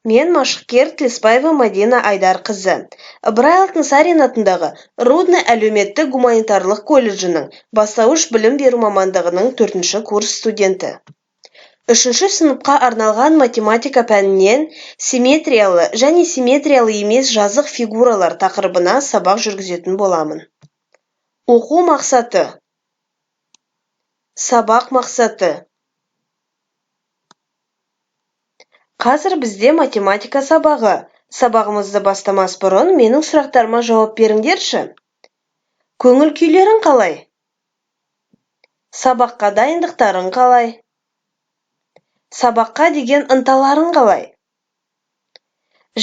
Мен машықкер Тілесбаева Мадина Айдарқызы. Ыбырай Алтынсарин атындағы Рудный әлеуметтік-гуманитарлық колледжінің бастауыш білім беру мамандығының 4-ші курс студенті. 3-ші сыныпқа арналған математика пәнінен симметриялы және симметриялы емес жазық фигуралар тақырыбына сабақ жүргізетін боламын. Оқу мақсаты. Сабақ мақсаты. Қазір бізде математика сабағы. Сабағымызды бастамас бұрын менің сұрақтарыма жауап беріңдерші. Көңіл күйлерің қалай? Сабаққа дайындықтарың қалай? Сабаққа деген ынталарың қалай?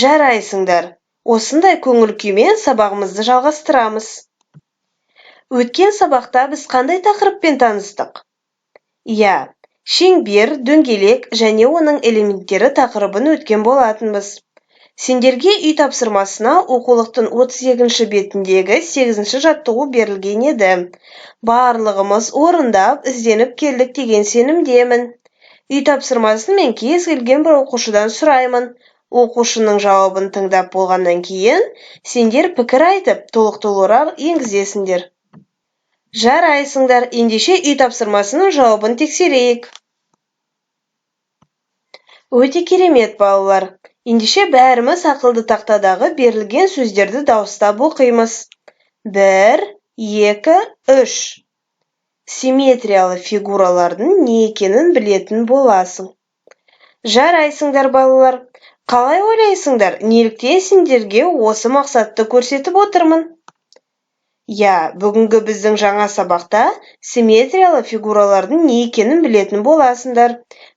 Жарайсыңдар. Осындай көңіл күймен сабағымызды жалғастырамыз. Өткен сабақта біз қандай тақырыппен таныстық? Иә, шеңбер, дөңгелек және оның элементтері тақырыбын өткен болатынбыз. Сендерге үй тапсырмасына оқулықтың 32-ші бетіндегі 8-ші жаттығу берілген еді. Барлығымыз орындап, ізденіп келдік деген сенімдемін. Үй тапсырмасын мен кез келген бір оқушыдан сұраймын. Оқушының жауабын тыңдап болғаннан кейін сендер пікір айтып, толықтырулар енгізесіңдер. Жарайсыңдар, ендеше үй тапсырмасының жауабын тексерейік. Өте керемет, балалар. Ендеше бәріміз ақылды тақтадағы берілген сөздерді дауыстап оқимыз. 1, 2, 3. Симметриялы фигуралардың не екенін білетін боласың. Жарайсыңдар, балалар. Қалай ойлайсыңдар, неліктен сендерге осы мақсатты көрсетіп отырмын? Иә, бүгінгі біздің жаңа сабақта симметриялы фигуралардың не екенін білетін боласыңдар.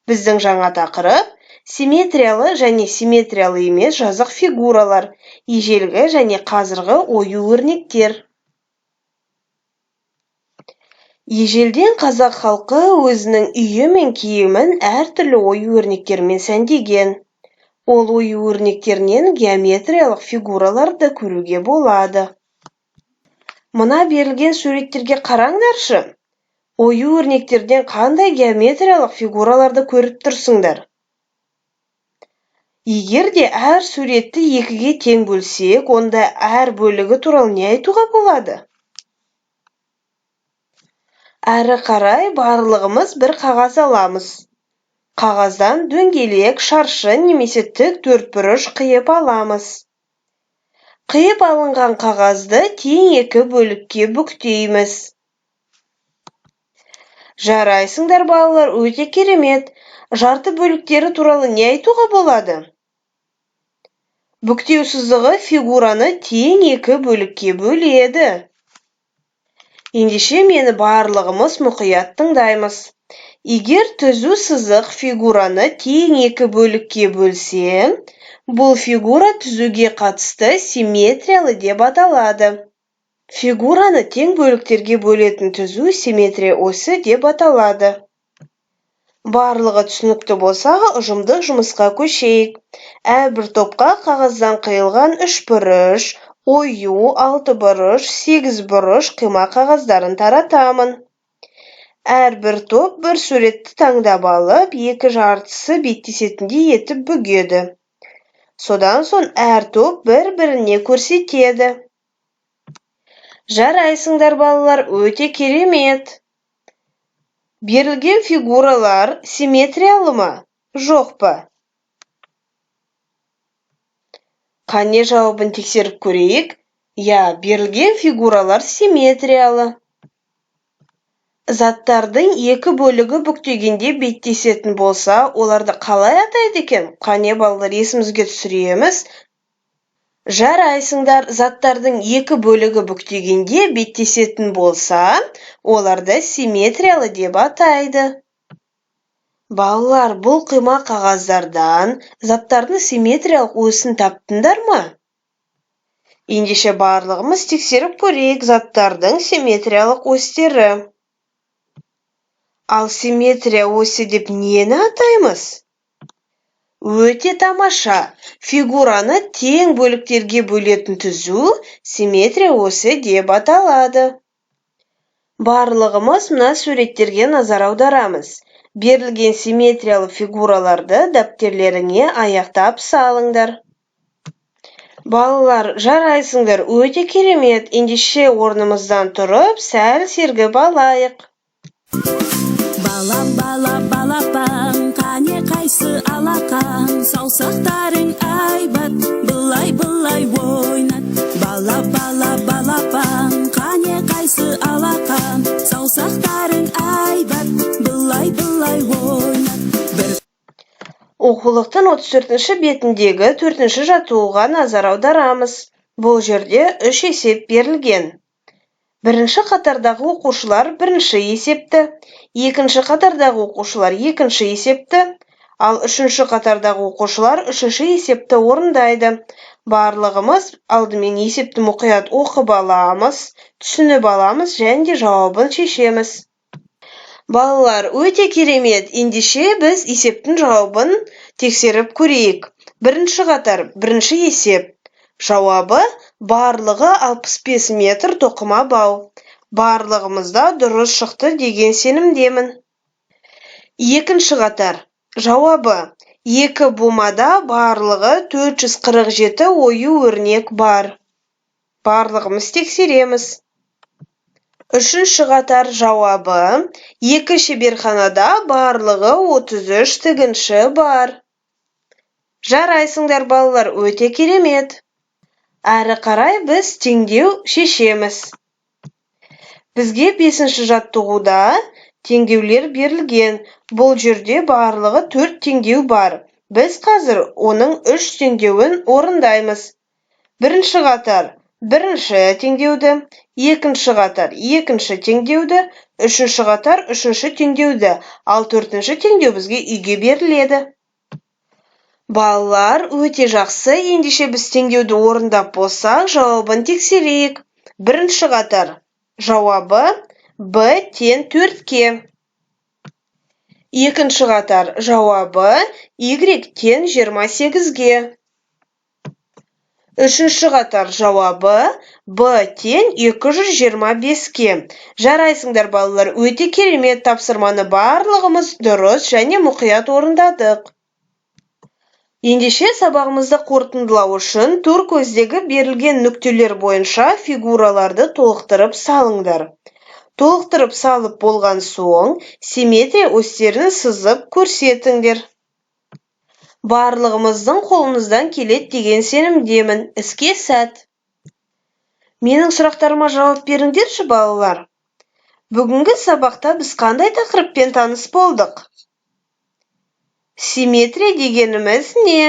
Біздің жаңа тақырып симметриялы және симметриялы емес жазық фигуралар, ежелгі және қазіргі ою-өрнектер. Ежелден қазақ халқы өзінің үйі мен киімін әртүрлі ою-өрнектермен сәндеген. Ол ою-өрнектерінен геометриялық фигураларды көруге болады. Мына берілген суреттерге қараңдаршы. Ою-өрнектерден қандай геометриялық фигураларды көріп тұрсыңдар? Егер де әр суретті екіге тең бөлсек, онда әр бөлігі туралы не айтуға болады? Әрі қарай барлығымыз бір қағаз аламыз. Қағаздан дөңгелек, шаршы немесе тік төртбұрыш қиып аламыз. Қиып алынған қағазды тең екі бөлікке бүктейміз. Жарайсыңдар, балалар, өте керемет. Жарты бөліктері туралы не айтуға болады? Бүктеу сызығы фигураны тең екі бөлікке бөледі. Ендеше мені барлығымыз мұқият тыңдаймыз. Егер түзу сызық фигураны тең екі бөлікке бөлсе, бұл фигура түзуге қатысты симметриялы деп аталады. Фигураны тең бөліктерге бөлетін түзу симметрия осі деп аталады. Барлығы түсінікті болса, ұжымдық жұмысқа көшейік. Әрбір топқа қағаздан қиылған үшбұрыш, ою, алтыбұрыш, сегізбұрыш қима қағаздарын таратамын. Әрбір топ бір суретті таңдап алып, екі жартысы беттесетіндей етіп бүгеді. Содан соң әр топ бір-біріне көрсетеді. Жарайсыңдар, балалар, өте керемет. Берілген фигуралар симметриялы ма, жоқ па? Қане, жауабын тексеріп көрейік. Иә, берілген фигуралар симметриялы. Заттардың екі бөлігі бүктегенде беттесетін болса, оларды қалай атайды екен? Қане, балалар, есімізге түсіреміз. Жарайсыңдар, заттардың екі бөлігі бүктегенде беттесетін болса, оларды симметриялы деп атайды. Балалар, бұл қима қағаздардан заттардың симметриялық осін таптыңдар ма? Ендеше барлығымыз тексеріп көрейік заттардың симметриялық осьтері. Ал симметрия осі деп нені атаймыз? Өте тамаша! Фигураны тең бөліктерге бөлетін түзу симметрия осі деп аталады. Барлығымыз мына суреттерге назар аударамыз. Берілген симметриялы фигураларды дәптерлеріңе аяқтап салыңдар. Балалар, жарайсыңдар, өте керемет. Ендеше орнымыздан тұрып, сәл сергіп алайық. Бала, бала, балапан, қане, қайсы алақан? Саусақтарың айбат, былай, былай ойнат. Бала, бала, балапан, қане, қайсы алақан? Саусақтарың айбат, былай, былай ойнат. Бір Оқулықтың 34 бетіндегі төртінші жаттығуға назар аударамыз. Бұл жерде үш есеп берілген. Бірінші қатардағы оқушылар бірінші есепті, екінші қатардағы оқушылар екінші есепті, ал үшінші қатардағы оқушылар үшінші есепті орындайды. Барлығымыз алдымен есепті мұқият оқып аламыз, түсініп аламыз және де жауабын шешеміз. Балалар, өте керемет. Ендеше біз есептің жауабын тексеріп көрейік. Бірінші қатар, бірінші есеп. Жауабы: барлығы 65 метр тоқыма бау. Барлығымызда дұрыс шықты деген сенімдемін. Екінші қатар, жауабы: екі бумада барлығы 447 ою өрнек бар. Барлығымыз тексереміз. Үшінші қатар, жауабы: екі шеберханада барлығы 33 тігінші бар. Жарайсыңдар, балалар, өте керемет. Әрі қарай біз теңдеу шешеміз. Бізге бесінші жаттығуда теңдеулер берілген. Бұл жерде барлығы төрт теңдеу бар. Біз қазір оның үш теңдеуін орындаймыз. Бірінші қатар бірінші теңдеуді, екінші қатар екінші теңдеуді, үшінші қатар үшінші теңдеуді, ал төртінші теңдеу бізге үйге беріледі. Балалар, өте жақсы. Ендеше біз теңдеуді орындап болсақ, жауабын тексерейік. Бірінші қатар, жауабы: б тең төртке. Екінші қатар, жауабы: y тең 28-ге. Үшінші қатар, жауабы: б тең 225-ке. Жарайсыңдар, балалар, өте керемет. Тапсырманы барлығымыз дұрыс және мұқият орындадық. Ендеше сабағымызды қорытындылау үшін төркөздегі берілген нүктелер бойынша фигураларды толықтырып салыңдар. Толықтырып салып болған соң, симметрия осьтерін сызып көрсетіңдер. Барлығымыздың қолымыздан келеді деген сенімдемін. Іске сәт! Менің сұрақтарыма жауап беріңдерші, балалар. Бүгінгі сабақта біз қандай тақырыппен таныс болдық? Симметрия дегеніміз не?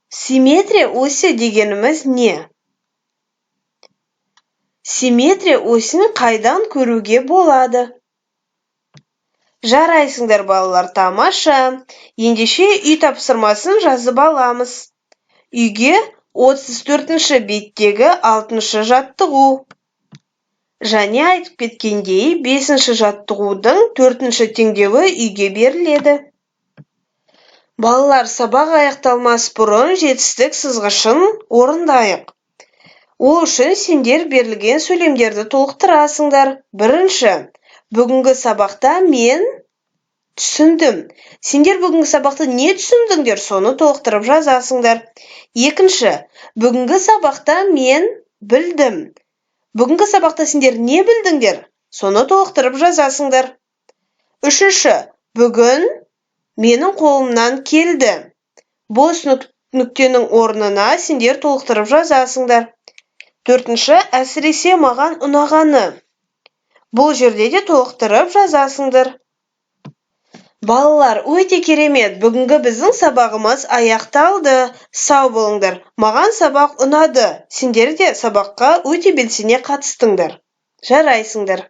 Симметрия осі дегеніміз не? Симметрия осін қайдан көруге болады? Жарайсыңдар, балалар, тамаша. Ендеше үй тапсырмасын жазып аламыз. Үйге 34 беттегі алтыншы жаттығу және айтып кеткендей, бесінші жаттығудың төртінші теңдеуі үйге беріледі. Балалар, сабақ аяқталмас бұрын жетістік сызғышын орындайық. Ол үшін сендер берілген сөйлемдерді толықтырасыңдар. Бірінші: бүгінгі сабақта мен түсіндім. Сендер бүгінгі сабақта не түсіндіңдер, соны толықтырып жазасыңдар. Екінші: бүгінгі сабақта мен білдім. Бүгінгі сабақта сендер не білдіңдер, соны толықтырып жазасыңдар. Үшінші: бүгін менің қолымнан келді. Бос нүктенің орнына сендер толықтырып жазасыңдар. Төртінші: әсіресе маған ұнағаны. Бұл жерде де толықтырып жазасыңдар. Балалар, өте керемет. Бүгінгі біздің сабағымыз аяқталды. Сау болыңдар. Маған сабақ ұнады. Сендер де сабаққа өте белсене қатыстыңдар. Жарайсыңдар.